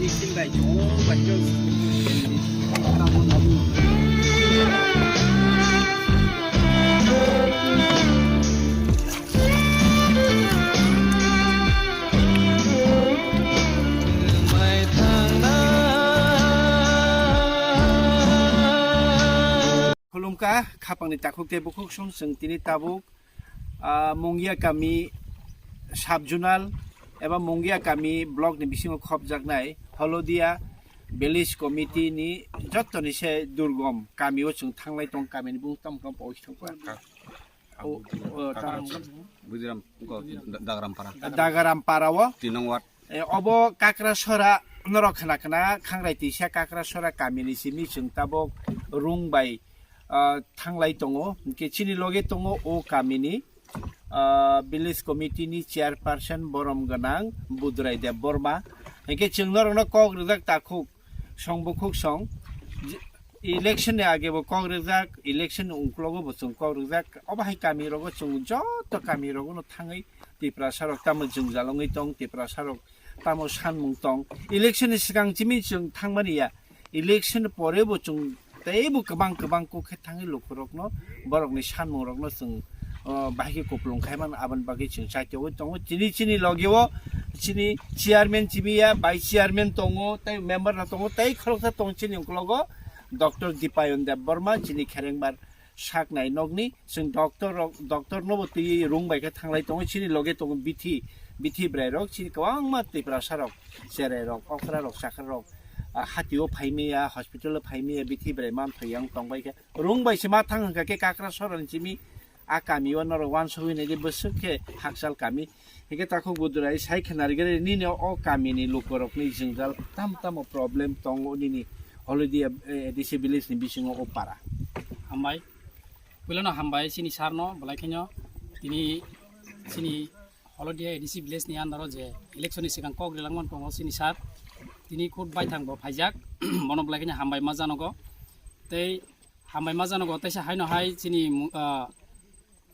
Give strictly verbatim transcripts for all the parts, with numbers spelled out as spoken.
Khulumkha, khapangni takhuk tei bukhuk song chwng tini tabuk, ah, Mungia kami sub-zonal eba Mungia kami block ni bisingo khopjaknai Holodia village committee ni jottoni se durgom kami o chwng thanglai tong, kami ni bumung tamo tamo pogwi thangkha. O, o, tamo. Bujiram, ko, Da-, Dagaram para. Dagaram para o. Tinong ward. E, obo Kakrasora norok khna khna khangrai tisa Kakrasora kamini simi chwng tabok rung bai, ah, thanglai tongo. Hwnkhe chini loge tongo o kamini, ah, village committee ni chairperson borom gwnang Budrai Debbarma. Hwnkhe chwng norokno kok rwjak takhuk song bukhuk song. Election ni age bo kok rwjak, election ni uklogo bo chwng kok rwjak. Obo hai kami rogo chwng joto kami rogo no thangwi Tiprasa rok tamo jwngjal wngwi tong, Tiprasa rok tamo sanmung tong. Election ni swkang simi chwng thangmani ya. Election pore bo chwng teibo kwbang kwbang kok khe thangwi lukurokno, borokni sanmungrokno chwng, o, bahai khe kupulung khai mano, aboni bagwi chwng chaitogwi tongo. Chini, chini logio chini chairman simi ya, vice chairman tongo, tei member rok tongo, tei khoroksa tongo chini uklogo Doctor Dipayon Debbarma, chini kherengbar saknai nokni. Chwng doctor rok, doctor nobo twi rung bai khe thanglai tongo. Chini loge tongo bithi, bithi bwrai rok, chini kwbangma Tiprasa rok, cherai rok, okra rok, chakra rok, ah, hati o phai maya, hospital o phai maya, bithi bwrai manthok yang tong bai khe. Rung bai se ma thang hwnkha khe Kakrasora ni simi a kami o norok uansugwi nai di bwswk khe hakchal kami. Hingke takhuk Budrai sai khna rigari nini o kamini lukurokni jwngjal tam tamo problem tongo nini Holodia, eh, A D C village ni bisingo o para. Hambai. Puilano hambai chini sir no, belai kheno tini chini Holodia A D C village ni under o je election ni sikang kok rilangmani tongo chini sir. Tini khud baithang bo phaijak, bono belai kheno hambai ma janogo. Tei hambai ma janogo, teisa haino hai chini mu-, ah,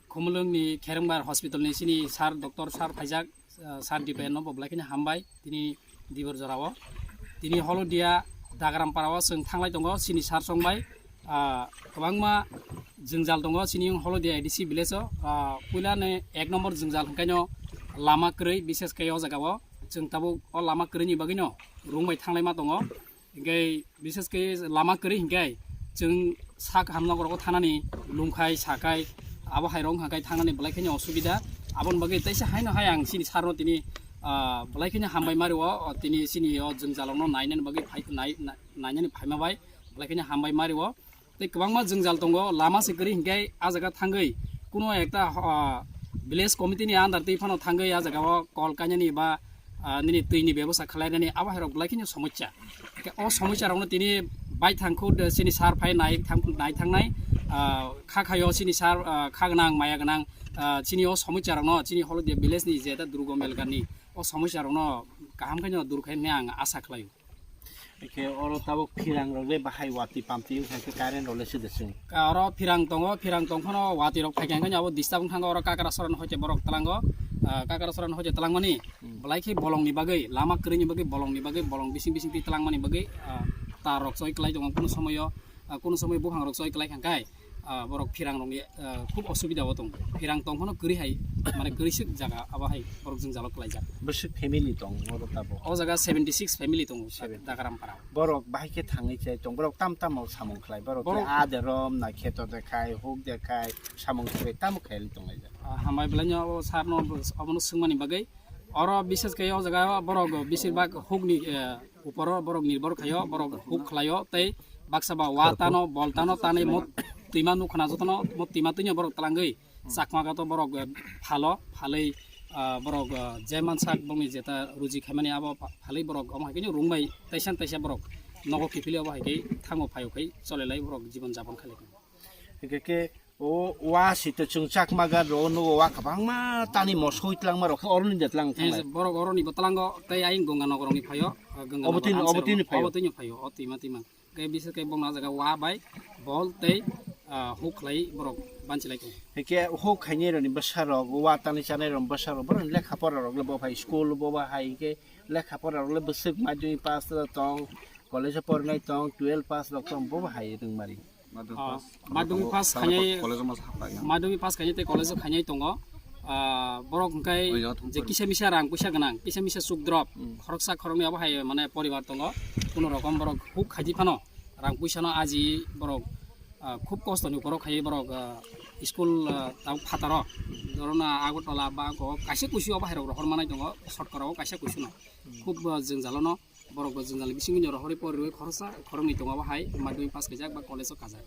Khumulwng ni Kherengbar hospital ni chini sir, doctor sir phaijak, ah, sir Dipen no bo belai kheno hambai tini dibor jora o. Tini Holodia Dagaram para o chwng thanglai tongo chini sir song bai, ah, kwbangma jwngjal tongo chini Holodia A D C village o. Ah, puila ni ek number jwngjal hwnkhe no lama kwrwi, bishes khe o jaga o chwng tabuk o lama kwrwi ni bagwi no rung bai thanglai ma tongo. Hingke bishes khe lama kwrwi hingke chwng sak hamnok rogo thanani lungkhai sakai abo hai rong hangkai thangnani belai kheno osubida. Aboni bagwi teisa haino hai ang chini sir no tini, ah, belai kheno hambai mari o, o tini chini o jwngjal rok no nainani bagwi phai, nai, nai, nainani phaima bai belai kheno hambai mari o. Tei kwbangma jwngjal tongo, lama se kwrwi hinkhe a jaga thangwi kuno ekta, ah, village committee ni under twi phano thangwi a jaga o kol kainani ba, ah, nini twi ni bebosta khlainani abo hai rok belai kheno somosya. Hinkhe o somosya rok no tini bai thang khud chini sir phai nai thang, nai thangnai, ah, kha khayo chini sir, ah, kha gwnang maya gwnang, ah, chini o somosya rok no chini Holodia village ni je ta Durgo Melkar ni o somosya rok no kaham khe no dur khai hwnwi ang asa khlai o. Eke oro tabuk phirang rok le bahai watwi pamtwi wngkha khe current rok le side chwng. Ka oro phirang tongo, phirang tong phano watwi rok phaikha hwnkhe abo disturb wngkha oro Kakrasora ni hoite borok tlango, ah, Kakrasora ni hoite tlangmani Hmm. belai khe bolong ni bagwi, lama kwrwi ni bagwi, bolong ni bagwi, bolong bising bising twi tlangmani bagwi, ah, tar rok choi kwlai tongo kunu somoyo, ah, kunu somoi buphang rok choi kwlai kha hwnkhe. Ah, borok phirang rokni, ah, khub osubida o tongo. Phirang tong phano kwrwi hai, mane kwrwi swk jaga abo hai borok jwngjalo kwlaijak. Bwswk family tong oro tabuk? O jaga seventy six family tongo, Seventy. Dagaram para. Borok bahai khe thangwi chai tong, borok tam tamo samung khlai, borok khe Borok ah de rom na kheto de khai, huk de khai, samung khlai tamo khai tong laijak. Ah, hambai belai no o sir no obono swngmani bagwi. Oro bishes khe o jaga borok bisir bak huk ni, eh, upor o borok nirbhor khaio, borok huk khlaio, tei baksa ba wa tano, bol tano, tanwi mo twima nukha na jotono, mo twima twino borok twlangwi chakma gato borok, eh, phalo, phalwi, ah, borok, ah, je mansak bongni jeta ruji khaimani abo pha-, phalwi borok omo hai khe rung bai taisa taisa borok nogo kiphilwi obo hai khe thango phaio khai cholelai borok jibon japon khailai. Hingke khe o wa site chwng chakma gan ro nugo wa kwbangma tani mosoi twlangma rok khe oroni de twlang Eh, thanglai. Borok oroni bo tlango tei ayang Ganga Nogor ni phaio, ah, Ganga Obo Nogor tini, answer obo tini phaio. Obo tini phaio, o twima twima. Khe bishes khe bongni ah jaga wa bai bol tei, ah, huk khlai borok banchilai tongo. Hingke huk khainai roni bwsa rok, wa tani chanai rok bwsa rok, borok lekha pora rok le bo phai school bo ba hai khe Lekha pora rok le bwswk madhyamik pass rok tong, college o porinai tong, twelve pass rok tong, bo bo hai rwng mari. Madhyamik pass khainai, college o masa hapai ya. Madhyamik pass khainai tei college o khainai tongo. Ah, borok hwnkhe je kisa misa rang puisa gwnang, kisa misa chukdrop, khoroksa khoroknwi abo hai mane poribar tongo. Kuno rokom borok huk khaidi phano rang puisa no aji borok, ah, khub kosto ni borok khai borok, ah, school, ah, tabuk phataro. Dorona Agartala ba ko kaisa kuisu abo hai rok rohor manai tongo, shortkara o kaisa kuisu no. Khub, ah, jwngjalo no. Borok bo jwngjal bisingo nw rohorwi pori rwui khoroksa khoroknwi tongo abo hai madhyamik pass khaijak ba college o kajak.